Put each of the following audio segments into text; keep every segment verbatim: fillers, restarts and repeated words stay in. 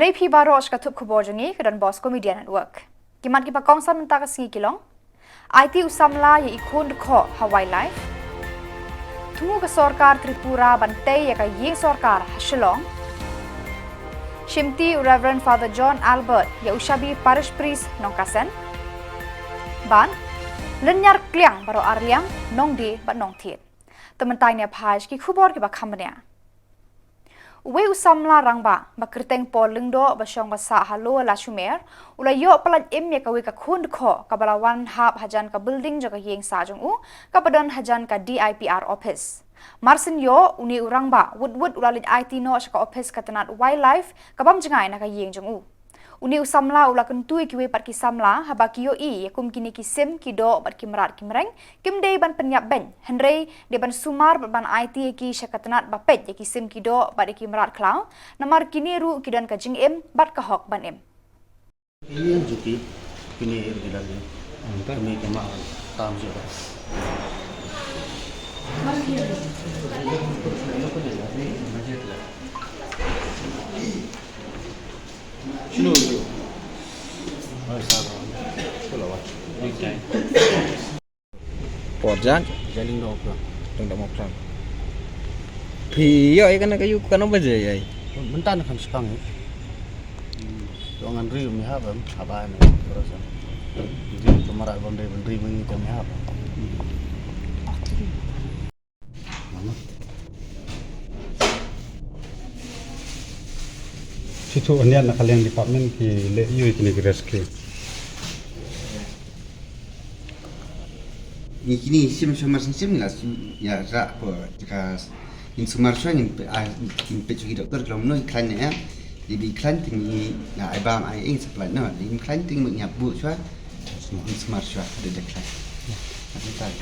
Khublei phi baroh sha ka thup khubor jong ngi ka Don Bosco Media Network. Ki mat kiba kongsan mynta ka sngi ki long: Aiti u samla ïa i khun dkhot ha wildlife. Thmu ka sorkar Tripura ban tei ïa ka ïing sorkar ha Shillong. Shimti u Reverend Father John Albert ïa u shabi Parish Priest Nongkasen. Bad lynñiar kliang baroh arliang, Nongdie bad Nongthied. Te mynta ngin ïa phai sha ki khubor kiba kham bniah. Uwei u samla rangbah ba kyrteng Paul Lyngdoh ba shong ba sah ha Lower Lashumer u la ïoh pyllait im ïa kawei ka khun dkhot kaba la wan hap hajan ka building jong ka ïing sah jong u kaba don hajan ka D I P R office. Marsien ïoh, une u rangbah wut wut u la leit aiti noh sha ka office ka tnat wildlife ka bym jngai na ka ïing jong u. Une u samla u la kyntu ïa kiwei pat ki samla haba ki ïohi ïa kum kine ki sim ki doh bad ki mrad ki mreng kim dei ban pynïap beiñ, hynrei dei ban sumar bad ban aiti ïa ki sha ka tnat ba peit ïa ki sim ki doh bad ïa ki mrad khlaw, namar kine ruh ki don ka jingim bad ka hok ban im. Ïa juti kine ir ki dan ni. Kami kama tam juda. Shinu tu? Ai, sabar. Shinu lah. Por jan? Jaling dok lah. Tang dak mok tang. Phi ïoh ïa kane ka yu kano baje ïa? Mynta na kham shipang ïa. Ïoh ngan ri mi hap em, haba ne, terus em. Jadi kemara bam dei ban ri mi ngi kam hap. Situ onian na ka liang department ki leh ïa kine ki rescue. Ngi kine sim sumar sim sim la sim ïa ra ko ka in sumar shuwa ngin pe, ah, ngin peit shuwa ki doktor ki long mano i khlaiñ ne em. Ïa bi khlaiñ te ngi na ai bam ai ing supply no, ïa bi khlaiñ te ngi mut ngi ap buh shuwa. In sumar shuwa da da khlaiñ. Ap ni tai.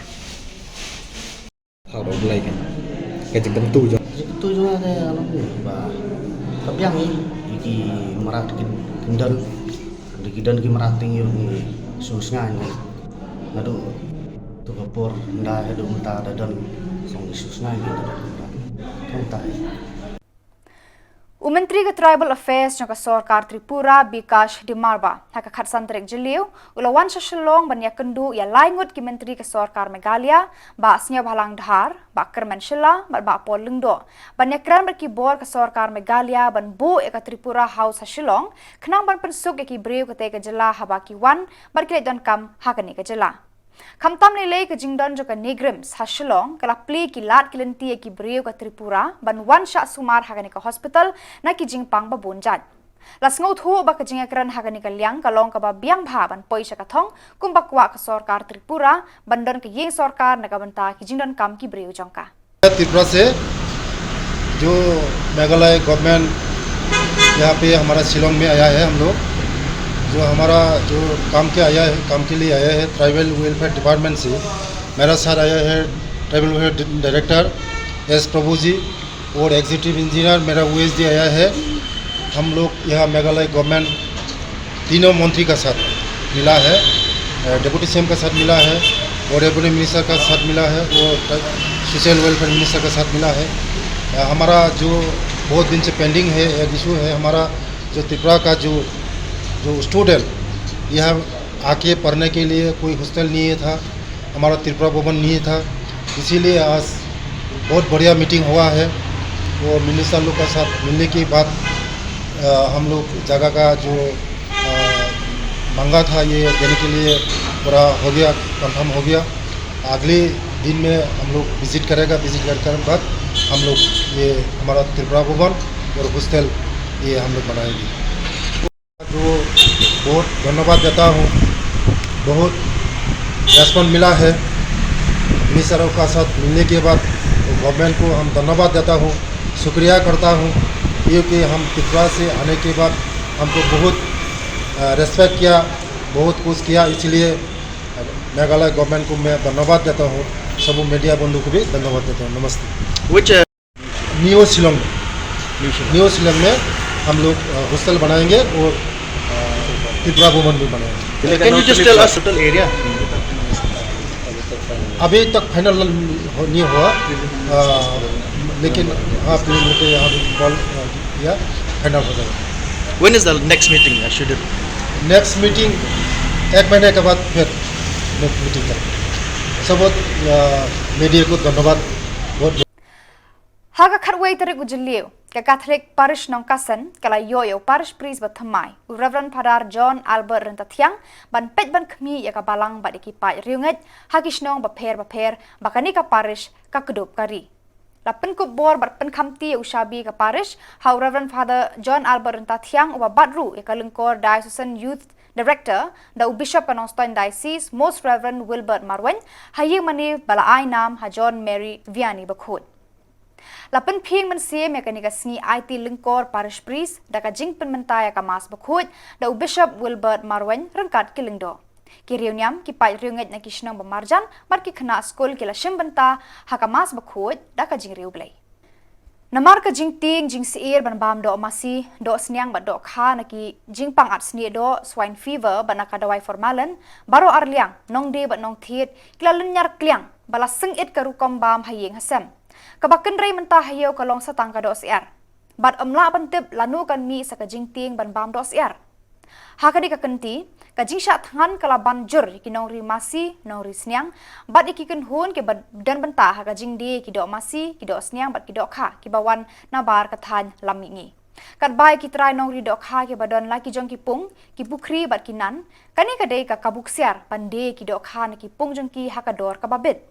Hau ba u Blei kan. Ka jingkyntu jong. Jingkyntu jong nga ka long ba ka biang ïa ki mrad ki don. Ki don ki mrad te ngi ruh ngi sngewsngew ngi. Naduh tu ka por ynda haduh mynta da don song ngi sngewsngew ngi da don ki mrad. Tang tai. U Myntri ka Tribal Affairs jong ka Sorkar Tripura, Bikash Demarba, ha ka khatsan tarik Jylliew u la wan sha Shillong ban ïakynduh ïa lai ngut ki myntri ka Sorkar Meghalaya, Bah Sniawbhalang Dhar, Bah Kyrmen Shylla bad Bah Paul Lyngdoh, ban ïakren bad ki bor ka Sorkar Meghalaya ban buh ïa ka Tripura House ha Shillong khnang ban pynsuk ïa ki briew katei ka jylla haba ki wan bad ki leit donkam ha kane ka jylla. Khamtam lei lei ka jingdon jong ka NEIGRIHMS ha Shillong ka la plie ki lad ki lynti ïa ki briew ka Tripura ban wan shah sumar ha kane ka hospital na ki jingpang ba bun jait. La sngewthuh ba ka jingïakren ha kane ka liang ka long kaba biang bha ban poi sha ka thong kumba kwah ka Sorkar Tripura ban don ka ïing sorkar na ka bynta ki jingdonkam ki briew jong ka. त्रिपुरा से जो मेघालय गवर्नमेंट यहाँ पे हमारा शिलोंग में आया है, हम लोग जो हमारा जो काम के आया है, काम के लिए आया है ट्राइबल वेलफेयर डिपार्टमेंट से। मेरा साथ आया है ट्राइबल वेलफेयर डायरेक्टर एस प्रभु जी और एग्जीक्यूटिव इंजीनियर मेरा ओएसडी आया है। हम लोग यहाँ मेघालय गवर्नमेंट तीनों मंत्री का साथ मिला है, अ, डिप्टी सीएम का साथ मिला है, और रेवेन्यू मिनिस्टर का साथ मिला है, और सोशल वेलफेयर मिनिस्टर का साथ मिला है। अ, हमारा जो बहुत दिन से पेंडिंग है, एक इशू है हमारा, जो त्रिपुरा का जो, जो स्टूडेंट यहाँ आके पढ़ने के लिए कोई हॉस्टल नहीं था, हमारा त्रिपुरा भवन नहीं था, इसीलिए आज बहुत बढ़िया मीटिंग हुआ है। वो मिनिस्टर लोग का साथ मिलने के बाद, अ, हम लोग जगह का जो, अ, मांगा था ये देने के लिए पूरा हो गया, कंफर्म हो गया। अगले दिन में हम लोग विजिट करेगा, विजिट करने के बाद हम लोग ये हमारा त्रिपुरा भवन और हॉस्टल ये हम लोग बनाएंगे। जो बहुत धन्यवाद देता हूँ, बहुत रेस्पॉन्स मिला है। मिनिस्टर का साथ मिलने के बाद गवर्नमेंट को हम धन्यवाद देता हूँ, शुक्रिया करता हूँ, क्योंकि हम त्रिपुरा से आने के बाद हमको बहुत, अ, रेस्पेक्ट किया, बहुत कुछ किया, इसलिए मेघालय गवर्नमेंट को मैं धन्यवाद देता हूँ। सब मीडिया बंधु को भी धन्यवाद देता हूँ। नमस्ते। Which, uh, न्यू शिलोंग में, न्यू शिलोंग। न्यू शिलोंग में हम लोग, अ, हॉस्टल बनाएंगे और, अ, त्रिपुरा भवन भी बनाएंगे। Can you just tell us total area? अभी तक फाइनल हो, नहीं हुआ, अ, लेकिन हाँ, फिर मुझे यहाँ भी कॉल, अ, किया, फाइनल हो जाएगा। When is the next meeting? I should have. Next meeting ek mahine ke baad phir next meeting ka. Sabot media ko dhanyabad bahut. Ha ka khatwei tarik u Jylliew, ka Catholic Parish Nongkasen ka la ïoh ïa u Parish Priest ba thymmai, u Reverend Father John Albert Ryntathiang, ban peit ban khmih ïa ka balang bad ïa ki paid riewngeit ha ki shnong bapher bapher ba kane ka parish ka kdup ka ri. La pynkup bor bad pynkhamti ïa u shabi ka parish ha u Reverend Father John Albert Ryntathiang uba bat ruh ïa ka lyngkor Diocesan Youth Director da u Bishop ka Nongstoiñ Diocese, Most Reverend Wilbert Marwein, ha ïing mane ba la ai nam ha John Mary Vianney Bakhuid. La pynphieng mynsiem ïa kane ka sngi aiti lyngkor Parish Priest da ka jingpynmynta ïa ka Mass Bakhuid da u Bishop Wilbert Marwein ryngkat ki lyngdoh. Ki riewniam, ki paid riewngeit na ki shnong ba marjan bad ki khynnah skul ki la shim bynta ha ka Mass Bakhuid da ka jingriewblei. Namar ka jingtieng jingsyier ban bam doh masi, doh sniang bad doh kha na ki jingpang at snieh doh, swine fever bad na ka dawai formalin, baroh arliang, nongdie bad nongthied ki la lynñiar kliang ba la seng-it ka rukom bam ha ïing ha sem, kaba kynrei mynta ha ïew ka long sa tang ka doh syiar. Bad ym lah ban tip lano kan mih sa ka jingtieng ban bam doh syiar. Ha kane ka kynti, ka jingshah thngan ka la ban jur ïa ki nongri masi, nongri sniang bad ïa ki kynhun kiba don bynta ha ka jingdie ïa ki doh masi, ki doh sniang bad ki doh kha kiba wan na bar ka thaiñ Lammihngi. Katba ïa ki trai nongri doh kha kiba don la ki jong ki pung, ki pukhri bad ki nan, kane ka dei ka kabu ksiar ban die ïa ki doh kha na ki pung jong ki ha ka dor kaba bit.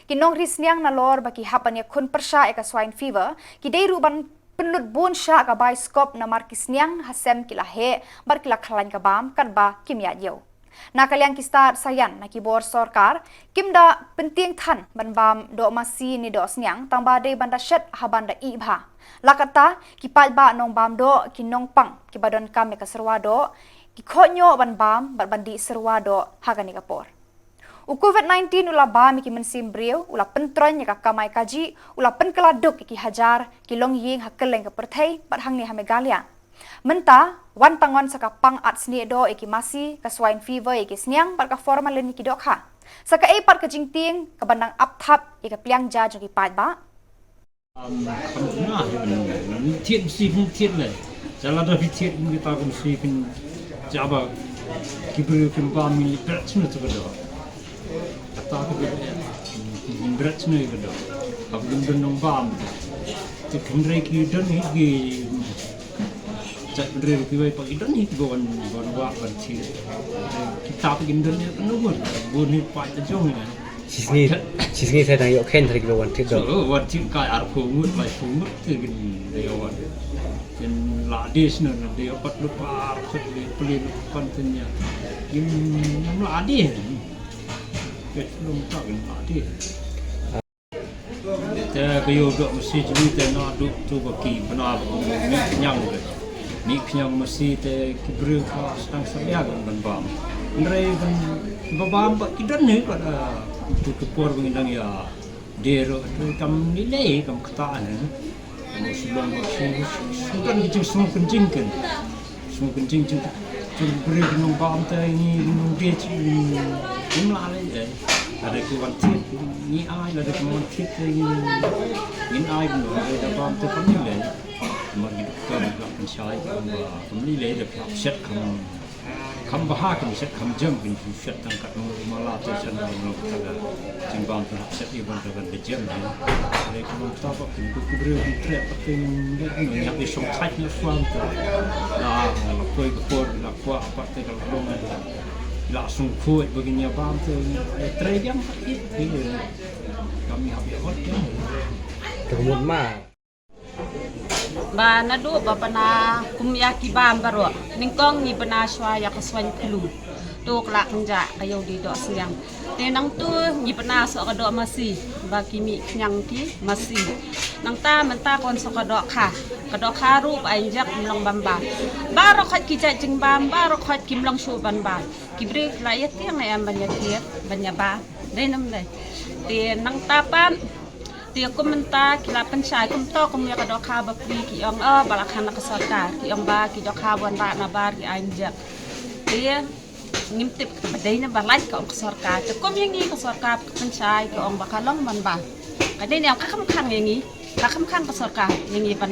Ki nongri sniang nalor ba ki hap ban ïakhun pyrshah ïa ka swine fever, ki dei ruh ban pynlut bun shah ka bai skop namar ki sniang ha sem ki la heh bad ki la khlaiñ ka bam katba kim ïaid ïew. Na ka liang ki stad saïan na ki bor sorkar kim da pyntieng than ban bam doh masi ne doh sniang, tangba dei ban da shet ha ban da ih bha. La katta, ki paidbah nongbam doh, ki nongpang kiba donkam ïa ka serwa doh, ki khohñioh ban bam bad ban dih serwa doh ha kane ka por. U Covid nineteen u la bam ïa ki mynsiem briew, u la pyntroiñ ïa ka kamai kajih, u la pynkylla duk ïa ki hajar ki longïing ha kylleng ka pyrthei bad hangne ha Meghalaya. Mynta, wan tang on sa ka pang at snieh doh ïa ki masi, ka swine fever ïa ki sniang bad ka formalin ïa ki doh kha. Sa kaei pat ka jingtieng kaban dang ap thap ïa ka pliang ja jong ki paidbah? Am, kham nah, thied masi phin thied lei. Sa lada phi thied kita ka masi phin, jaba ki briew kim bam, ngi bret sngewthuh ka doh. Kata ka dei, ngi bret sngewthuh ka doh. Haba kim don nongbam, te hynrei ki don hi ki, jait briew kiwei pat ki don hi kiba wan, wan wah ban thied. Kita pat kim don hi ka number, bun hi paid la jong hi. Shisngi, shisngi sa dang ïoh khein sa kiba wan thied doh. So, wan thied kai arphew ngut, laiphew ngut te kin ïoh wan. Kin la die sngewthuh, na die pat lypa arphew, plie lypa pynthynñiah. Kin la die. Kin la die. Te ka ïoh doh masi jong ngi te naduh tu ba ki bna ba ki mih khñiang te. Mih khñiang masi te ki briew ka sdang sabiang ban bam. Hynrei ban ba bam ba ki don hi ba, ah, tu ki por ba ngi dang ïa die ruh te kam lei lei kam kata ne. Kam shu long ba shu, shu don ki jingsngewkynjing ken. Sngewkynjing jong, jong briew ki nongbam te ngi, ngi nongdie jong ngi, ngim lah lei eh. Lada ki wan thied ngi ai, lada ki wan thied te ngi, ngin ai kumno, lada bam te kam lei lei. Namar ki doktor ki la pynshai kumba kam lei lei, da ki hap shet kham, kham bha, kham shet kham jam, kin shu shet tang katno mala te shen kumno kata ka jingbam te hap shet ïa ban te ban da jam ïa. Lei kumno kata ba kin, ki briew ki treh pat te ngin leh kumno, ngi hap ïa shong thait na shuwa te. La, la poi ka por, la kwah pat te ka la long, la sngewkhuid ba kin ïa bam te, eh, trei biang pat ïa, ïa, kam ïa hap ïa ot ïa. Te ka mut ma. Ba naduh ba bna kum ïa ki bam baroh. Nyngkong ngi bna shuwa ïa ka swine flu. To ka la kynjah ka ïoh die doh sniang. Te nangtu ngi bna soh ka doh masi. Ba ki mih khñiang ki masi. Nangta mynta ka wan soh ka doh kha. Ka doh kha ruh ba ai injek ym long bam ba. Baroh khoit ki jait jingbam, baroh khoit kim long shuh ban ba. Ki briew ki la ïa tieng ïa em ban ïa tieng, ban ïa ba. Dei nam dei. Te nangta pat Te kum mynta ki la pynshai kumto kum ïa ka dohkha ba pli ki ong, oh, ba la khang na ka sorkar, ki ong ba ki dohkha ba wanrah na bar ki ai injek. Te ngim tip ba dei ne ba lait ka ong ka sorkar. Te kum ïa ngi ka sorkar ka pynshai ka ong ba ka long ban ba. Ka dei ne ka kham khang ïa ngi, ka kham khang ka sorkar ïa ngi ban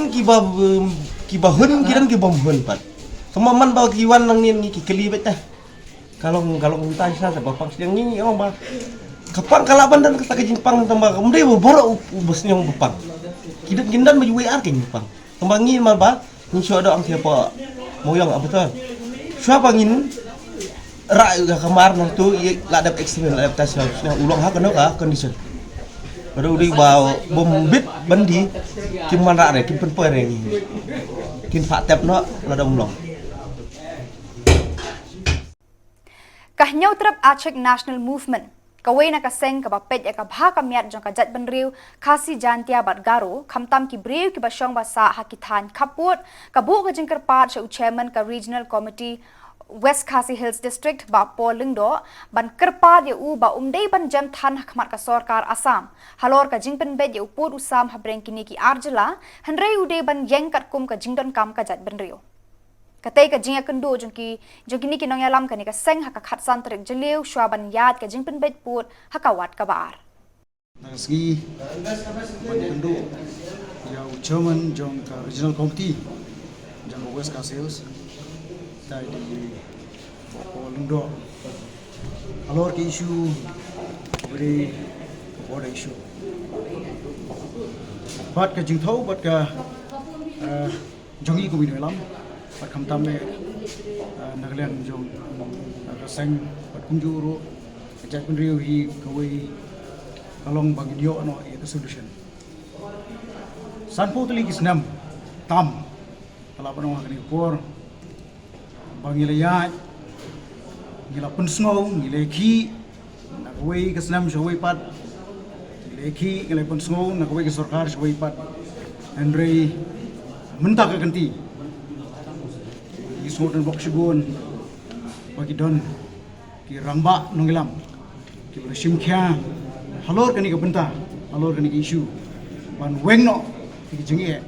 don kiba, um, kiba hun, ki don ki bym hun pat. Tang ba man ba ki wan nangne ngi ki kylli beit te. Ka long, ka long mynta sa ba pang sdang ngi, ngi ong ba ka pang ka lah ban don kata ka jingpang, tang ba kam dei ba baroh u, u ba sdang ba pang. Ki don, ki don ba ju wei ar ka jingpang. Tang ba ngi man ba ngi shu da ong ki hapoh Mawiong, ah, betul. Shuwa ba ngin rah ïa ka kamar nangtu, ïa la dep examine, la dep test, shuwa u long ha kano ka condition. Lada u dei ba bym bit ban die, kim wanrah re, kin pynpoi re ngi. Kin phah tep noh lada um long. Ka Hynñiewtrep Achik National Movement, kawei na ka seng kaba peit ïa ka bha ka miat jong ka jaitbynriew Khasi, Jaintia bad Garo, khamtam ki briew kiba shong ba sah ha ki thaiñ khappud, ka buh ka jingkyrpad sha u chairman ka Regional Committee West Khasi Hills District, Bah Paul Lyngdoh, ban kyrpad ïa u ba um dei ban jem than ha khmat ka sorkar Assam halor ka jingpynbeit ïa u pud u sam ha pdeng kine ki ar jylla, hynrei u dei ban ïeng katkum ka jingdonkam ka jaitbynriew. Katei ka jingïakynduh jong ki, jong kine ki nongïalam kane ka seng ha ka khatsan tarik Jylliew, shuwa ban ïaid ka jingpynbeit pud ha ka wat kaba ar. Na ka sngi ban ïakynduh ïa u chairman jong ka Regional Committee jong ka West Khasi Hills, tai di Bah Paul Lyngdoh, halor ka issue, very border issue. Bad ka jingthaw, bad ka Eh, jong i kumno lam, bad khamtam eh, eh, na ka liang jong, eh, ka seng, bad kumjuh ruh ka jaitbynriew hi kawei ka long ba ngin ïoh noh ïa ka solution. Sanphew tylli ki snem tam, ka la ban ong ha kane ka por ba ngi la ïaid, ngi la pynsngew, ngi la ïakhih na kawei ka snem sha kawei pat, ngi la ïakhih, ngi la pynsngew na kawei ka sorkar sha kawei pat. Hynrei mynta ka kynti ngi sngewthuh bok shibun ba ki don ki rangbah nongïalam kiba la shim khia halor kane ka bynta, halor kane ka issue, ban weng noh ïa ki jingeh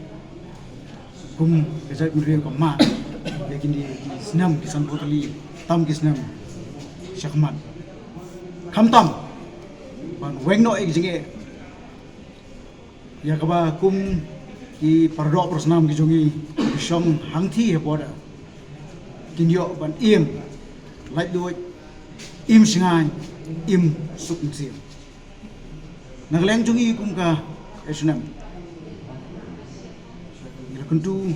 kum ka jaitbynriew ka mad ïa kine ki snem, ki sanphew tylli tam ki snem shakhmat. Khamtam ban weng noh ïa ki jingeh, ïa kaba kum ki paradoh parasnam ki jong ngi ki shong hangthie ha border kin ïoh ban im laitluid, im shngaiñ, im suk mynsiem. Na ka liang jong ngi kum ka H A N M, ngi la kyntu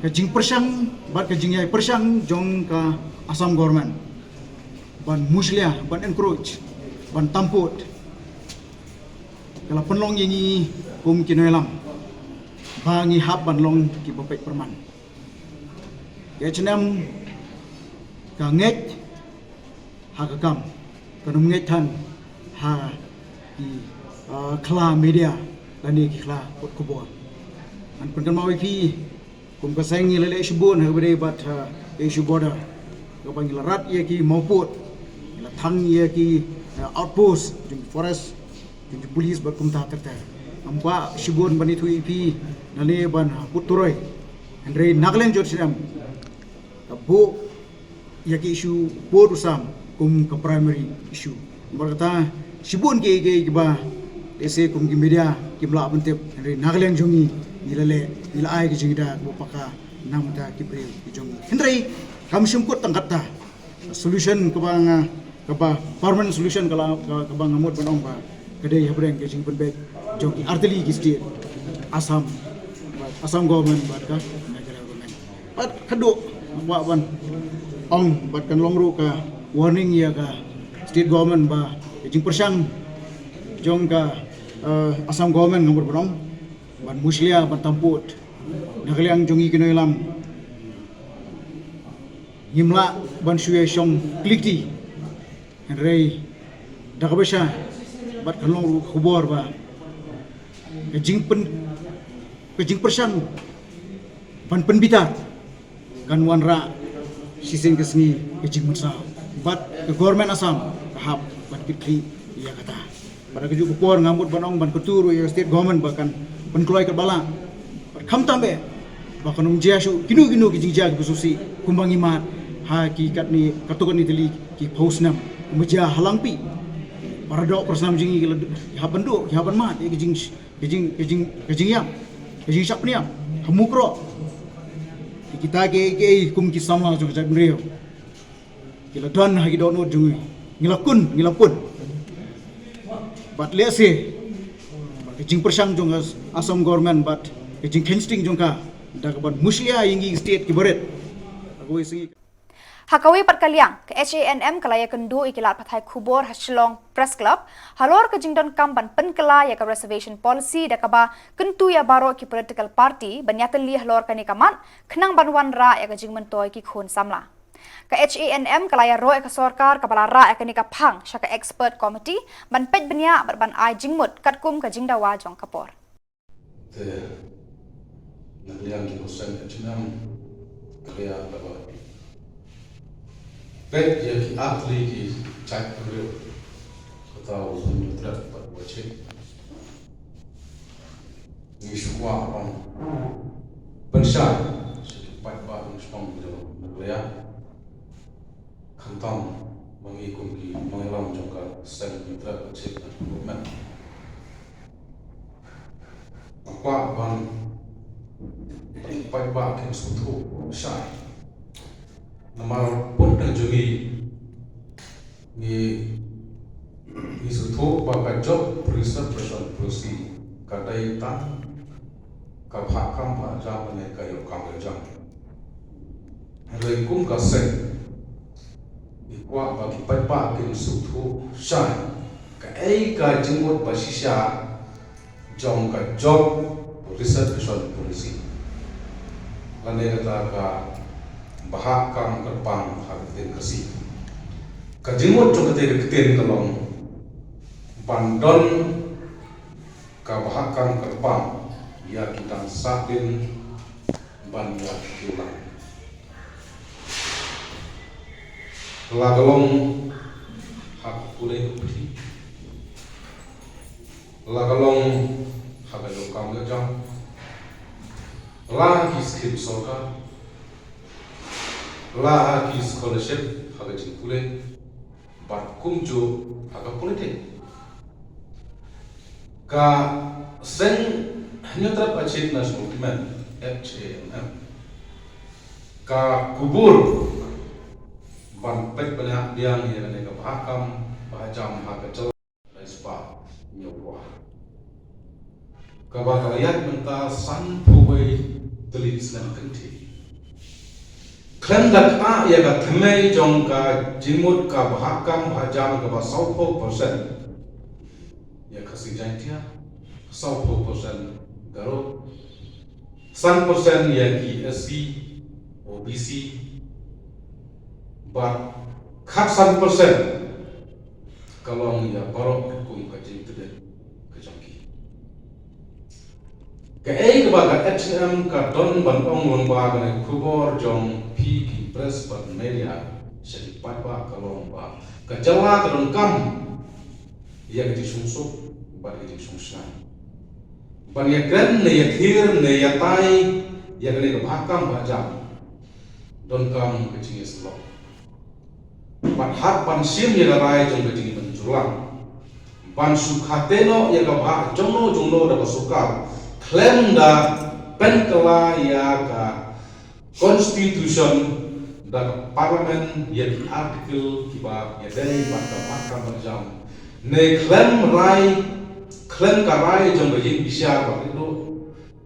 ka jingpyrshang bad ka jingïai pyrshang jong ka Assam Government ban mushlia, ban encroach, ban tamput, ka la pynlong ïa ngi kum ki nongïalam ba ngi hap ban long kiba peit pyrman. Ka H A N M ka ngeit ha ka kam, kan ym ngeit than ha ki, ah, khla media lane ki khla kot khubor. Ngan pynkynmaw ïa phi, kum ka seng ngi la leh shibun ha kaba ïadei bad, ah, issue border, kaba ngi la rat ïa ki mawpud, ngi la thang ïa ki, ah, outpost jong ki forest, jong ki police bad kumta ter ter. Ngam kwah shibun ban ïathuh ïa phi lane ban put turoi. Hynrei na ka liang jong H A N M ka buh ïa ki issue pud u sam kum ka primary issue. Namar kata shibun ki, ki, kiba lehse kum ki media kim lah ban tip, hynrei na ka liang jong ngi, ngi la leh, ngi la ai ki jingïada kiba paka na ka bynta ki briew ki jong ngi. Hynrei kam shym kut tang katta. Solution kaba nga, kaba permanent solution ka la, ka, kaba nga mut ban ong ba ka dei hapdeng ka jingpynbeit jong ki artylli ki state, Assam, bad Assam Government bad ka Meghalaya Government. Bad ka dei, nga kwah ban ong bad kan long ruh ka warning ïa ka state government ba ka jingpyrshang jong ka, eh, Assam Government nga mut ban ong ban mushlia, ban tamput na ka liang jong ngi ki nongïalam. Ngim lah ban shu ïa shong klik ti. Hynrei da kaba sha bad kan long ruh ka khubor ba ka jingpyn, ka jingpyrshang ban pynbitar kan wanrah shisien ka sngi ka jingmynsaw. Bad ka Government Assam ka hap ban kit khlieh ïa kata. Bad ha kajuh ka por nga mut ban ong ban kyntu ruh ïa ka state government ba kan pynkloi katba lah. Bad khamtam eh ba kan ym jia shuh kino kino ki jingjia kiba sngewsih kumba ngi mad ha ki katne, katto katne tylli ki phew snem kumba jia ha Langpih. Paradoh parasnam jong ngi ki la, ki hap ban duh, ki hap ban mad ïa ki jing, ki jing, ki jing, ki jingïap, ki jingshah pynïap ha Mukroh. Kita kiei kiei kum ki samla jong ka jaitbynriew ki la don ha ki dohnud jong ngi. Ngi la kun, ngi la pun. Bad lehse ka jingpyrshang jong ka Assam Government bad ka jingkheiñ sting jong ka da kaban mushlia ïa ngi ki state kiba rit ha kawei sngi. Ha kawei pat ka liang, ka H A N M ka la ïakynduh ïa ki lad pathai khubor ha Shillong Press Club halor ka jingdonkam ban pynkylla ïa ka Reservation Policy da kaba kyntu ïa baroh ki political party ban ïatylli halor kane ka mat khnang ban wanrah ïa ka jingmyntoi ki khun samla. Ka H A N M ka la ïaroh ïa ka sorkar kaba la rah ïa kane ka phang sha ka Expert Committee ban peit bniah bad ban ai jingmut katkum ka jingdawa jong ka por. Te na ka liang jong ka seng H A N M ka la ïa kaba peit ïa ki artylli ki jaitbynriew, kata u Hynñiewtrep bad u Wahchit. Ngi shu kwah ban pynshai sha ki paidbah nongshong jong ka Meghalaya, khamtam ma ngi kum ki nongïalam jong ka seng Hynñiewtrep Wahchit Government. Nga kwah ban ong ki paidbah kin sngewthuh shai. Namar pynban jong ngi, ngi, ngi sngewthuh ba ka Job Preservation Policy ka dei tang ka bhah kam bhah jam ne ka ïoh kam ïoh jam. Hynrei kum ka seng, ngi kwah ba ki paidbah kin sngewthuh shai kaei ka jingmut ba shisha jong ka Job Reservation Policy, lane kata ka bhah kam kyrpang ha ka ktien Khasi. Ka jingmut jong kata ka ktien ka long ban don ka bhah kam kyrpang ïa ki dang sahdien ban ïa ki lang. La ka long ha ka pule ka puthi, la ka long ha ka ïoh kam ïoh jam, la ha ki skim sorkar, la ha ki scholarship ha ka jingpule, bad kumjuh ha ka politik. Ka seng Hynñiewtrep Achieved National Movement, H A N M, ka kubur ban peit ban ïa biang ïa kane ka bhah kam bhah jam ha ka jylla lai spah hynñiew phew ar, kaba ka la ïaid mynta sanphew wei tylli snem kynthih. Khlem da ktah ïa ka thymmei jong ka jingmut ka bhah kam bhah jam kaba sawphew percent ïa Khasi Jaiñtia, sawphew percent Garo, san percent ïa ki S C, O B C, bad khatsan percent ka long ïa baroh kum ka jingtbit ka jong ki. Kaei kaba ka H A N M ka don ban ong lyngba kane ka khubor jong phi ki press bad media sha ki paidbah ka long ba ka jylla ka donkam ïa ka jingsngewsuk bad ka jingsngewsynei ban ïakren ne ïathir ne ïatai ïa kane ka bhah kam bhah jam. Donkam ka jingïasyllok bad hap ban shim ïa ka rai jong ka jingïamynjur lang ban shu khate noh ïa ka bhah jongno jongno da ka sorkar khlem da pynkylla ïa ka Constitution, da ka Parliament, ïa ki article kiba ïadei bad ka bhah kam bhah jam, ne khlem rai, khlem ka rai jong ka ïing bishar bad ïing duh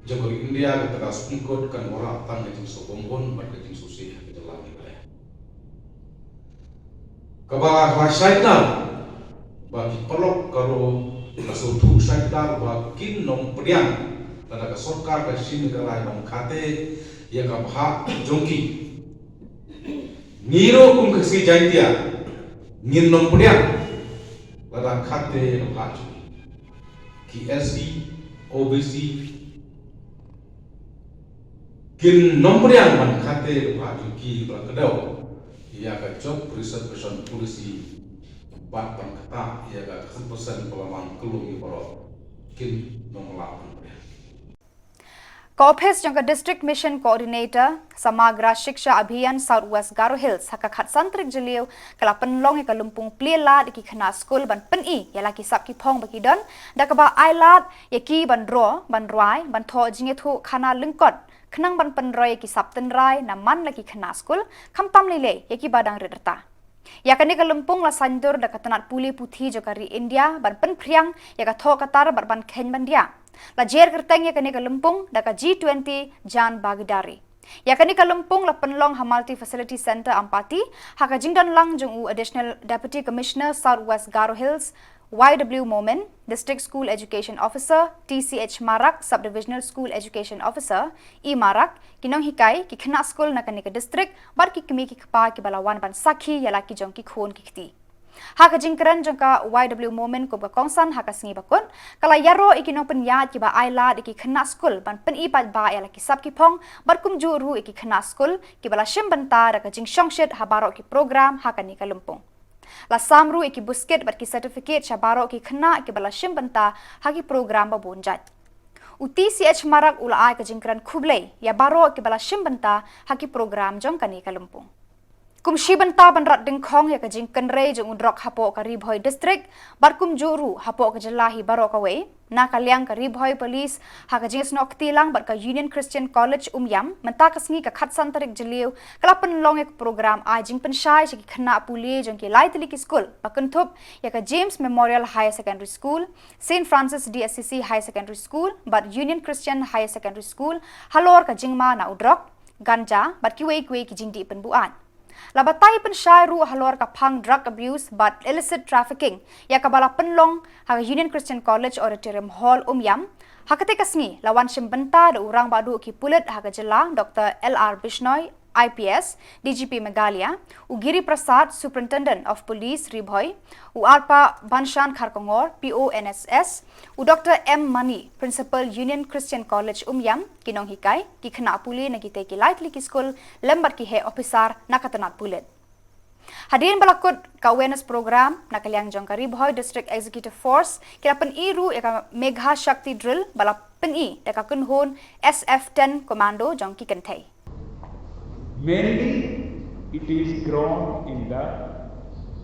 jong ka ri India, kata ka Supreme Court kan wanrah tang ka jingsngewbha bad ka jingsngewsih ha ka jylla Meghalaya. Kaba la shai kdar ba ki paralok ka ruh la sngewthuh shai kdar ba kin ym pdiang lada ka sorkar ka shim ïa ka rai ban khate ïa ka bhah jong ki. Ngi ruh kum ka Khasi Jaiñtia ngin ym pdiang lada khate ïa ka bhah jong ki. Ki S C, O B C, kin ym pdiang ban khate ïa ka bhah jong ki ba la kdew ïa ka Job Reservation Policy bad ban ktah ïa ka khatsan percent ba la mang kyllum ïa baroh. Kin ym lah ban pdiang. Ka ophis jong ka District Mission Coordinator Samagra Shiksha Abhiyan South West Garo Hills ha ka khatsan tarik Jylliew ka la pynlong ïa ka lympung plie lad ïa ki khynnah skul ban pyni ïa la ki sap ki phong ba ki don, da kaba ai lad ïa ki ban roi, ban rwai, ban thoh jingïathuh khana lyngkot, khnang ban pynroi ïa ki sap tynrai na man la ki khynnah skul, khamtam lei lei ïa kiba dang rit rta. Ïa kane ka lympung la saiñdur da ka tnat pule puthi jong ka ri India ban pynphriang ïa ka thoh ka tar bad ban kheiñ ban diah. La jer kyrteng ïa kane ka lympung da ka G twenty Jan Bhagidari. Ïa kane ka lympung la pynlong ha Multi Facility Centre Ampati ha ka jingdon lang jong u Additional Deputy Commissioner South West Garo Hills Y W Momin, District School Education Officer, T C H Marak, Sub-Divisional School Education Officer, E Marak, ki nonghikai, ki khynnah skul na kane ka district bad ki kmie ki kpa kiba la wan ban sakhi ïa la ki jong ki khun ki kti. Ha ka jingkren jong ka Y W Momin kum ka kongsan ha ka sngi ba kut, ka la ïaroh ïa ki nongpynïaid kiba ai lad ïa ki khynnah skul ban pyni paidbah ïa la ki sap ki phong bad kumjuh ruh ïa ki khynnah skul kiba la shim bynta da ka jingshongshit ha baroh ki program ha kane ka lympung. La sam ruh ïa ki buskit bad ki certificate sha baroh ki khynnah kiba la shim bynta ha ki program ba bun jait. U T C H Marak u la ai ka jingkren khublei ïa baroh kiba la shim bynta ha ki program jong kane ka lympung. Kum shi bynta ban rat dyngkhong ïa ka jingkynrei jong u drok hapoh ka Ri Bhoi District bad kumjuh ruh hapoh ka jylla hi baroh kawei, na ka liang ka Ri Bhoi Police ha ka jingsnohktilang bad ka Union Christian College Umiam mynta ka sngi ka khatsan tarik Jylliew ka la pynlong ïa ka program ai jingpynshai sha ki khynnah pule jong ki lai tylli ki skul ba kynthup ïa ka James Memorial Higher Secondary School, Saint Francis D S C C Higher Secondary School bad Union Christian Higher Secondary School halor ka jingma na u drok, ganja bad kiwei kiwei ki jingdih pynbuaid. La batai pynshai ruh halor ka phang drug abuse bad illicit trafficking ïa kaba la pynlong ha ka Union Christian College Auditorium Hall Umiam. Ha katei ka sngi la wan shim bynta da u rangbah duh ki pulit ha ka jylla Doctor L R Bishnoi, I P S, D G P Meghalaya, u Giri Prasad, Superintendent of Police Ri Bhoi, u Arpa Banshan Kharkongor, P O N S S, u Doctor M Mani, Principal Union Christian College Umiam, ki nonghikai, ki khynnah pule na kitei ki lai tylli ki skul lem bad ki heh ophisar na ka tnat pulit. Hadien ba la kut ka awareness program, na ka liang jong ka Ri Bhoi District Executive Force ki la pyni ruh ïa ka Megha Shakti Drill ba la pyni da ka kynhun S F ten Commando jong ki kynthei. Mainly, it is grown in the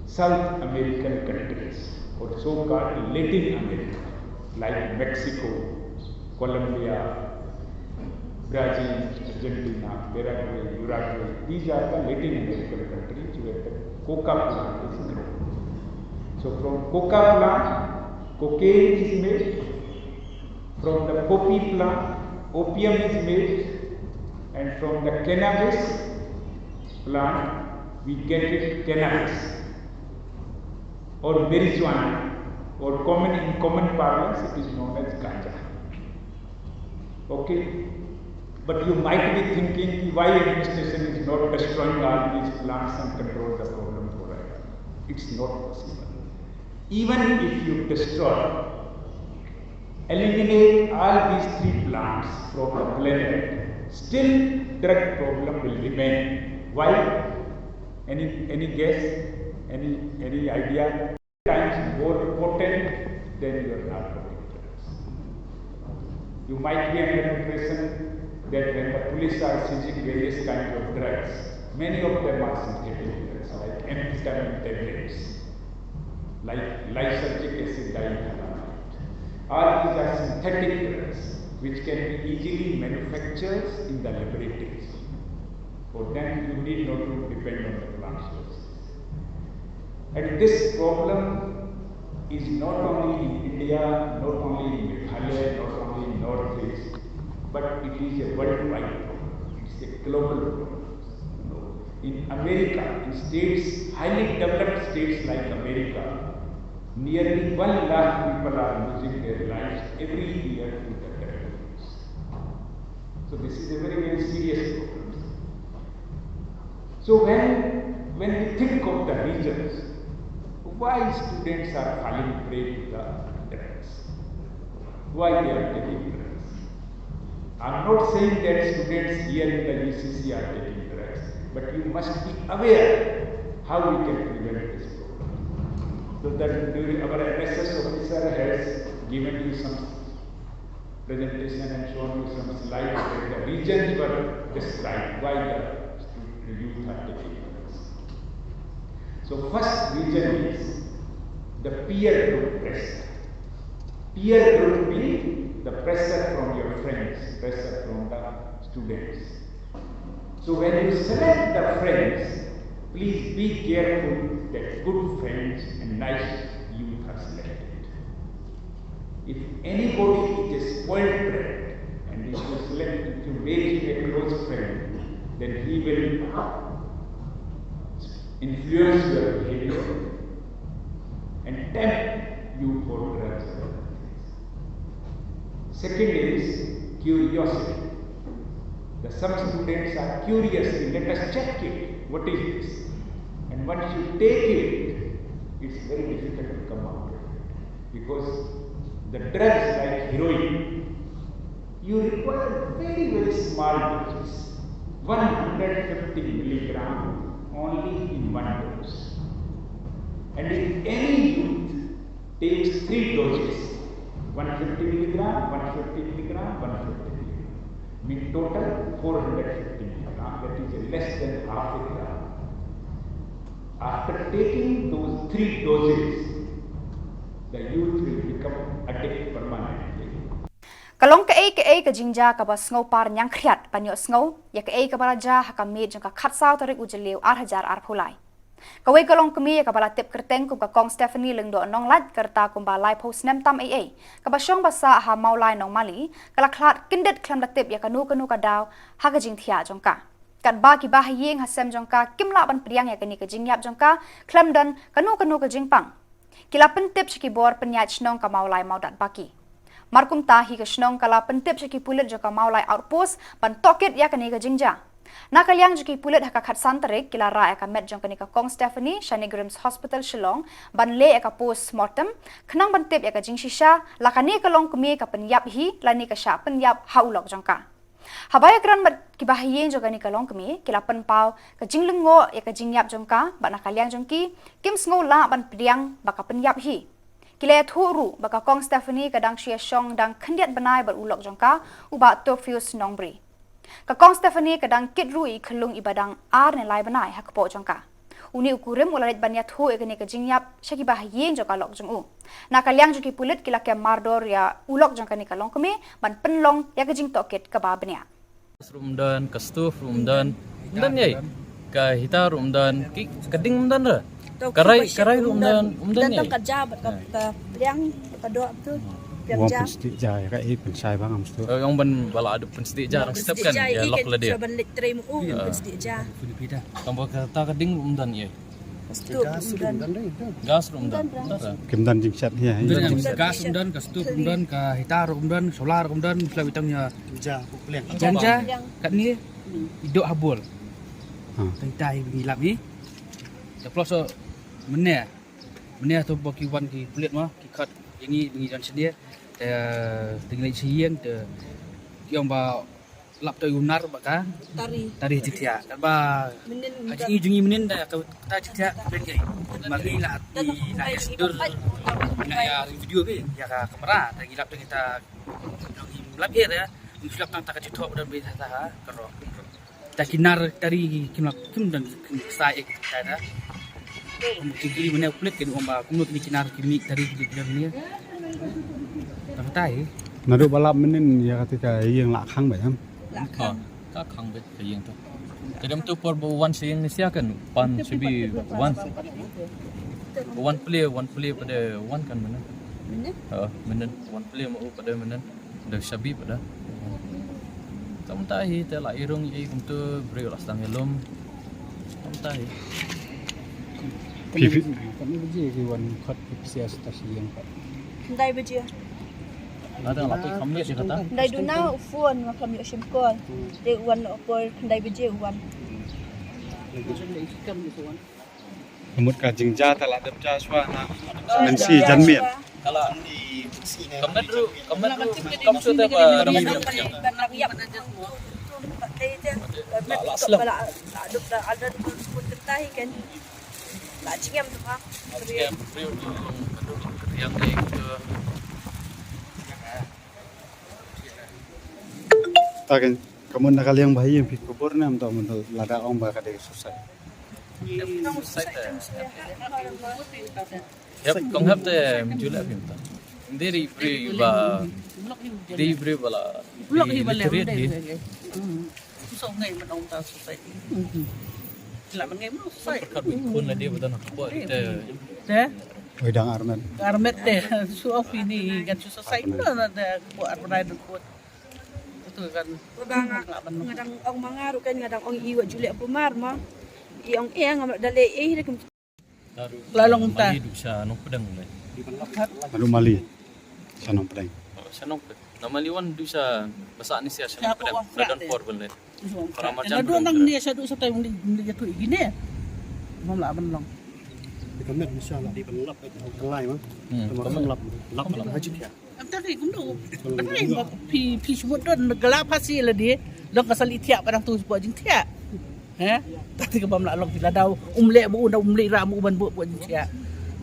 South American countries, or so-called Latin America, like Mexico, Colombia, Brazil, Argentina, Paraguay, Uruguay. These are the Latin American countries where the coca plant is grown. So, from coca plant, cocaine is made. From the poppy plant, opium is made, and from the cannabis plant, we get it cannabis or marijuana, or common, in common parlance, it is known as ganja. Okay? But you might be thinking, why administration is not destroying all these plants and control the problem forever? It's not possible. Even if you destroy, eliminate all these three plants from the planet, still drug problem will remain. Why? Any, any guess? Any, any idea? Times more potent than your narcotic drugs. You might be under the impression that when the police are seizing various kinds of drugs, many of them are synthetic drugs like amphetamine tablets, like lysergic acid diethylamide. All these are synthetic drugs which can be easily manufactured in the laboratories. For them, you need not to depend on the plant sources. And this problem is not only in India, not only in Meghalaya, not only in Northeast, but it is a worldwide problem. It's a global problem. In America, in states, highly developed states like America, nearly one lakh people are losing their lives every year to the drug abuse. So this is a very, very serious problem. So when, when we think of the reasons why students are falling prey to the drugs, why they are taking drugs, I'm not saying that students here in the U C C are taking drugs, but you must be aware how we can prevent this problem. So that during our M S S officer has given you some presentation and shown you some slides where the reasons were described why the stu- youth are taking drugs. So first reason is the peer group pressure. Peer group means the pressure from your friends, pressure from the students. So when you select the friends, please be careful that good friends and nice youth are selected. If anybody is a spoiled brat and if you select, if you make him a close friend, then he will influence your behavior and tempt you for drugs. Second is curiosity. The, some students are curious, let us check it, what is this? And once you take it, it's very difficult to come out of it. Because the drugs like heroin, you require very, very small doses, one hundred fifty milligram only in one dose. And if any youth takes three doses, one fifty milligram, one fifty milligram, one fifty milligram, mean total four hundred fifty milligram, that is less than half a gram. After taking those three doses, the youth will become addict permanently. Ka long kaei kaei ka jingjia kaba sngewpar ñiangkhriat ban ïohsngew ïa kaei kaba la jia ha ka miet jong ka khatsaw tarik u Jylliew ar hajar arphew lai. Kawei ka longkmie ïa kaba la tip kyrteng kum ka Kong Stephanie Lyngdoh Nonglait, ka rta kumba laiphew snem tam eiei, kaba shong ba sah ha Mawlai Nongmali, ka la khlad kyndit khlem da tip ïa kano kano ka daw ha ka jingthiah jong ka. Katba ki bahaïing ha sem jong ka kim lah ban pdiang ïa kane ka jingïap jong ka khlem don kano kano ka jingpang, ki la pyntip sha ki bor pynïaid shnong ka Mawlai Mawdatbaki. Mar kumta hi ka shnong ka la pyntip sha ki pulit jong ka Mawlai Outpost ban tohkit ïa kane ka jingjia. Na ka liang jong ki pulit ha ka khatsan tarik ki la rah ïa ka met jong kane ka Kong Stephanie sha NEIGRIHMS Hospital Shillong ban leh ïa ka post mortem, khnang ban tip ïa ka jingshisha la kane ka longkmie ka pynïap hi lane ka shah pynïap ha u lok jong ka. Haba ïakren bad ki bahaïing jong kane ka longkmie, ki la pynpaw ka jinglyngngoh ïa ka jingïap jong ka, bad na ka liang jong ki, kim sngew lah ban pdiang ba ka pynïap hi. Ki la ïathuh ruh ba ka Kong Stephanie ka dang shu ïashong dang khyndiat bnai bad u lok jong ka, u Bah Theophilus Nongbri. Ka Kong Stephanie ka dang kit ruh ïa i khyllung iba dang ar ne lai bnai ha kpoh jong ka. Une u kurim u la leit ban ïathuh ïa kane ka jingïap sha ki bahaïing jong ka lok jong u. Na ka liang jong ki pulit ki la kem mardor ïa u lok jong kane ka longkmie ban pynlong ïa ka jingtohkit kaba bniah. Gas ruh ym don, ka stove ruh ym don. Ym don ei. Ka heater ruh ym don, ki, ka ding ym don re. Ka rai, ka rai ruh ym don, ym don ei. Ka ja bad ka, ka pliang, ka doh tu. Pliang ja. Pynstieh ja ïa kaei, pynshai ba ngam sdang. Ong ban ba la dep pynstieh ja dang step kan ïa lok lade. Ban leit trei mo, pynstieh ja. Tang ba kata ka ding ruh ym don ei. Gas ruh ym don. Gas ruh ym don. Kim don jingshet hi. Gas ym don, ka stove ym don, ka heater ruh ym don, solar ruh ym don, sla witang ïa. Janja katni i doh ha bor. Tang tai ngi lap hi. Te plus mynne mynne to ba ki wan ki pulit ma ki khot ïa ngi ngi jan sdie. Te te ngi leit sha ïing te ki ong ba lap to u nar ba ka tari tari jingthiah. Ba ha jingim jingim mynnin da ka ta jingthiah ka ben gai. Mar ngi la i la ïa sdor la ïa video bi ïa ka kamera ta ngi lap ta kita ngi lap ïa ta ngi lap tang ta ka jingthoh ba don bi ta ka ro. Ta ki nar tari kim lap kim don kim sa ek ta da. Kum ki ki mynne pulit kin ong ba kumno kini ki nar ki mih tari ki don ni. Ta ka tai. Naduh ba lap mynnin ïa kata ka ïing la khang ba em. Ka khang beit ka ïing to. Te dem to por ba wan sha ïing ne sia kan pan sha bi wan. Wan plie, wan plie pada wan kan mynnin. Ha, mynnin wan plie ma u pada mynnin. Da sha bi pada. Tam ta hi te la i rung i kumto briew la sdang ïalum. Tam ta hi. Phi phi. Khyndai baje ki wan khot ki psias ta sha ïing pat. Khyndai baje. Nga dang la poi kham leit ïa kata. Khyndai duna u phone ma kham ïoh shim call. Te u wan la poi khyndai baje u wan. Ka mut ka jingjia te la dep jia shuwa na. Mynsi janmiet. Kala kam nadru, kam nadru, kam shu te ba dang la slem. La jingem tu ha. Jingem briew tu ka dul ka riang dei ka. Ta kan ka mut na ka liang ba ïa phi kubur ne em ta mut lada ong ba ka dei suicide. Suicide te. Hep kong hep te mynjuleh phim ta. Ndiri briew ba. Ndiri briew ba la. Blok hi ba le. Song ngai man ong ta suicide. La man ngai man suicide. Ka bi khun la dia ba don ha kpoh te. Te. Oi dang armet. Armet te. Su ong phi ni kan suicide na na te kpoh armet dang khun. Tu kan. Ba nga nga dang ong ma nga ruh kan nga dang ong i wa juleh kumar ma. I ong eh ngam da leh eh. La long ta. Mali du sha Nongpdeng le. Adu Mali sha Nongpdeng. Oh, sha Nongpdeng. Na Mali wan du sha basa ni sha Nongpdeng. Da don por ben le. Para marjan. Na du nang ni sha du sha tai ni ni tu igi ne. Mam la ban long. Di kamet ni sha la di ban lap ai kelai ma. Mam lap lap haji ya. Am ta ki kumno. Phi phi sumut don gala phasi la di. Long ka sali thiah padang tu spo jing thiah. He? Tati ka bam la long phi la dau um leh bu da um leh ra bu ban bu bu jin sia.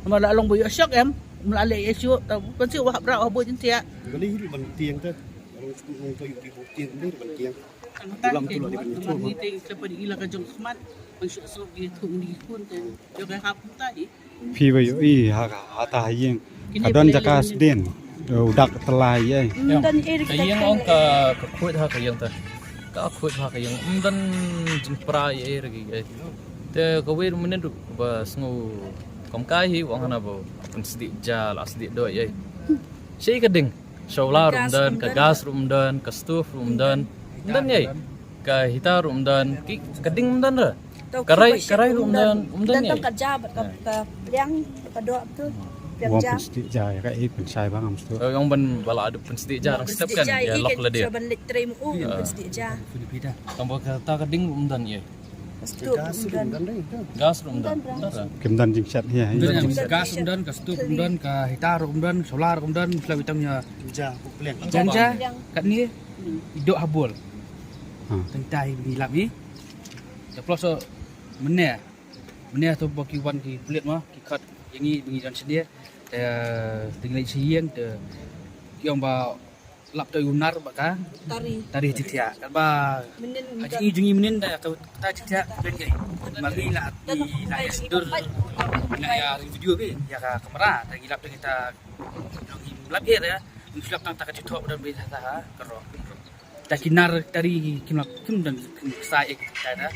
Ma la long bu yo shok em. Um la leh ye shu ta ban si wah bra wah bu jin sia. Kali hi ban tiang ta. Long sku long ta yu ki bu tiang ni ban tiang. Phi ba ïohi ha, ha ta ha ïing ka don jaka sdien, u dak tyllai ei. Ka ïing ong ka, ka khuid ha ka ïing ta. Ka khuid ha ka ïing. Ym don jingpra ei ei ruh ei. Te kawei ruh mynnin ruh ba sngew kum kai hi u ong hana ba pynsdieh ja la sdieh doh ei. Shi ka ding. Shuwa ruh ym don, ka gas ruh ym don, ka stove ruh ym don. Ym don ei. Ka heater ruh ym don, ki, ka ding ym don re. Ka rai, ka rai ruh ym don, ym don ei. Ka ja bad ka, ka pliang, ka doh tu. Pliang ja. Pynsdieh ja ïa ka ei, pynshai ba ngam sdang. Ong ban ba la dep pynsdieh ja, nang step kan ïa lok lade. Ban leit trei mo, pynsdieh ja. Tang ba kata ka ding ruh ym don ei. Gas ruh ym don. Gas ruh ym don. Kim don jingshet hi. Gas ym don, ka stove ym don, ka heater ruh ym don, solar ruh ym don, shuwa ïa tang ïa ja, pliang. Jan ja, katne i doh ha bol. Tang tai ngi lap hi. Te plus mynne. Mynne to ba ki wan ki pulit ma, ki khot ïa ngi ba ngi don sdie. Te, te ngi leit sha ïing te ki ong ba lap to u nar ba ka tari, tari jingthiah. Katba ha jingim jingim mynnin da ka tari jingthiah ka pynjai. Ma ngi la, ngi la ïa sindur, ngi la ïa video bi ïa ka kamera, te ngi lap te kita, ngi lap ïa, ngi lap tang ta ka jingthoh ba don bi ta ha ka rok. Ta ki nar tari kim lap kim don kim sa ek ta da.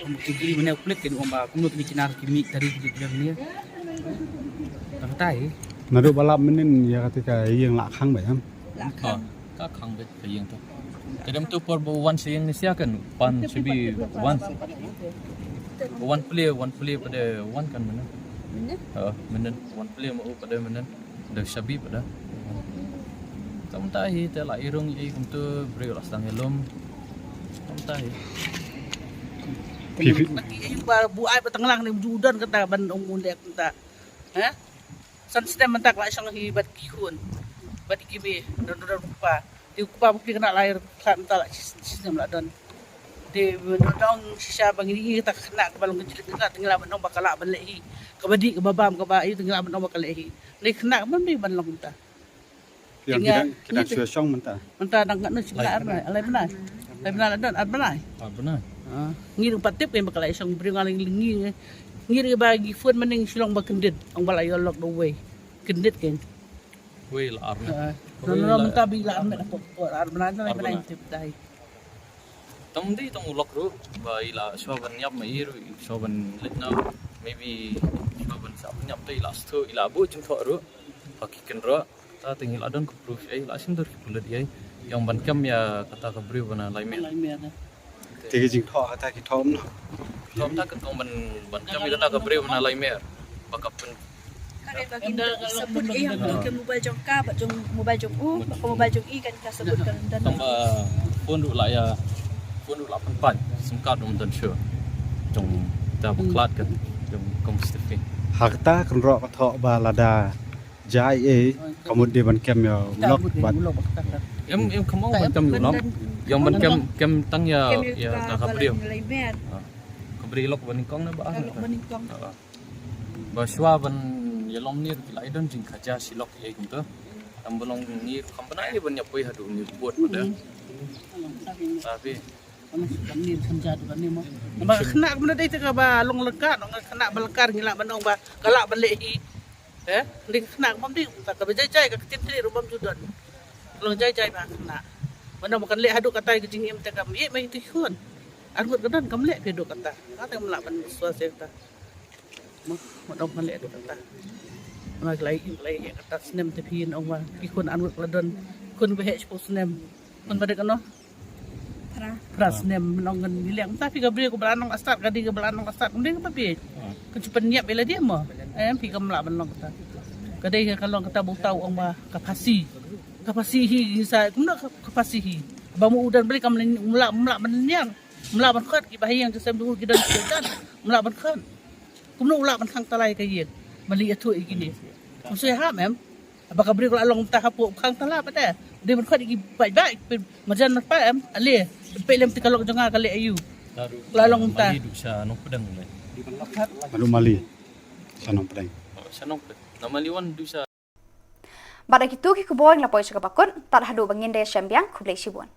Kum ki kli mynne u pulit ki ong ba kumno ki nar ki mih tari ki kli mynne. Tang tai. Naduh ba lap mynnin ïa kata ka ïing la khang ba em. La khang. Ka khang beit ka ïing ta. Te dang tu por ba wan sha ïing ne sia kan pan shibi wan. Wan plie, wan plie pat de wan kan mynnin. Mynnin? Ha, mynnin wan plie ma u pat de mynnin. Da shabi pat de. Tang tai hi te la i rung i kumtu briew la sdang ïalum. Tang tai hi. Phi, phi. Ba buaid ba tang lang ne ju don kata ban ong un leh kata. Ha? San snem mynta ka la shong hi bad ki khun. Bad ki mei, don don kpa. Te kpa ba phi khynnah la ïa khlad mynta la shi snem la don. Te don shisha ba ngi ngi kata khynnah kaba long ka jingkit kata te ngi lah ban ong ba ka lah ban leh hi. Kaba dih kaba bam kaba ïa te ngi lah ban ong ba ka leh hi. Lei khynnah kaba mei ban long mynta. Ïa ki dang, ki dang shu shong mynta. Mynta dang katno shi bnai, ar bnai, lai bnai. Lai bnai la don, ar bnai. Ar bnai. Ngi ruh pat tip kein ba ka la shong briew nga la ngi, ngi ruh ba ngi phone mynne Shillong ba kyndit, ong ba la ïoh lock da uwei. Kyndit kein. Wei la ar bnai. Mynta ba i la ar bnai, ar bnai, lai bnai tip dei. Tang dei tang u lock ruh ba i la shuwa ban ïap ma i ruh, shuwa ban leit na, maybe shuwa ban sah ban ïap te i la shu, i la buh jingthoh ruh. Ha ki kynroh. Ta te ngi la don ka proof ei, la shim dur ki pulit ei. Ïa ban kem ïa kata ka briew ba na Laimer. Te ki jingthoh kata ki thoh no. Thoh ta ka tong ban, ban kem ïa kata ka briew ba na Laimer. Ba ka pyn. Ka sabut ei ïa ka mobile jong ka, ba jong mobile jong u, ba ka mobile jong i kan ka sabut ka lyndan. Tang ba phone ruh la ïa, phone ruh la pynpait, sim card ruh ym don shuh. Jong ta ba khlad ka, jong kong Stephen. Ha kata kynroh ka thoh ba lada jai ei, ka mut dei ban kem ïa u lock bad. Em, em, ka mut ban kem ïa u lock. Ïa ban kem, kem tang ïa, ïa ka briew. Ka briew lock ba nyngkong na ba ar. Ba shuwa ban ïalong ni ruh ki la i don jingkhaja shi lock ei kumta. Tang ba long ni ruh kam pynah ei ban ïa poi haduh ni bot ma da. Tapi Ba khynnah kumno dei te kaba long lyngkar, long khynnah ba lyngkar ngi lah ban ong ba ka lah ban leh hi. Eh, dei khynnah kumno dei, ta kaba jai jai ka ktien tri ruh bym ju don. Long jai jai ba khynnah. Ban ong ba kan leh haduh katai ka jingim te kam ïeh ma ïa ki khun. Ar ngut ka don kam leh phi haduh kata. Kata kam lah ban sua se kata. Mo, mo dong kan leh haduh kata. Ma ka lai, ka lai ïa kata snem te phi ong ba ki khun ar ngut ka la don. Khun ba heh shiphew snem. Khun ba dei kano? Phra. Phra snem, nong ngan ngi leng. Mynta phi ka briew kaba la nang la start, ka dei kaba la nang la start, ym dei kaba bieit. Ka ju pynïap ïa lade mo. Em, phi kam lah ban long kata. Ka dei ka long kata ba uta u ong ba ka phasi. Ka phasi hi, sa kumno ka, ka phasi hi. Ba mo u don balei kam lah, ym lah, ym lah ban niang. Ym lah ban khot, kiba ha ïing ki sem jong u ki don ki don. Ym lah ban khot. Kumno u lah ban khang tyllai ka ïing. Ban leit ïathuh ïa kine. Ym shu hap em. Ba ka briew ka la long mynta hapoh khang tyllai pat te. Dei ban khot ïa ki paidbah, pynmarjan pat em, ale. Peit lem te ka lok jong nga ka leh aïu. Ka la long mynta. Mali du sha Nongpdeng le. Mali Mali. Sha Nongpdeng. Oh, sha Nongpdeng. Na Mali wan du sha. Bad da kitu ki khubor ngi la poi sha kaba kut, tad haduh ban ïa shem biang, khublei shibun.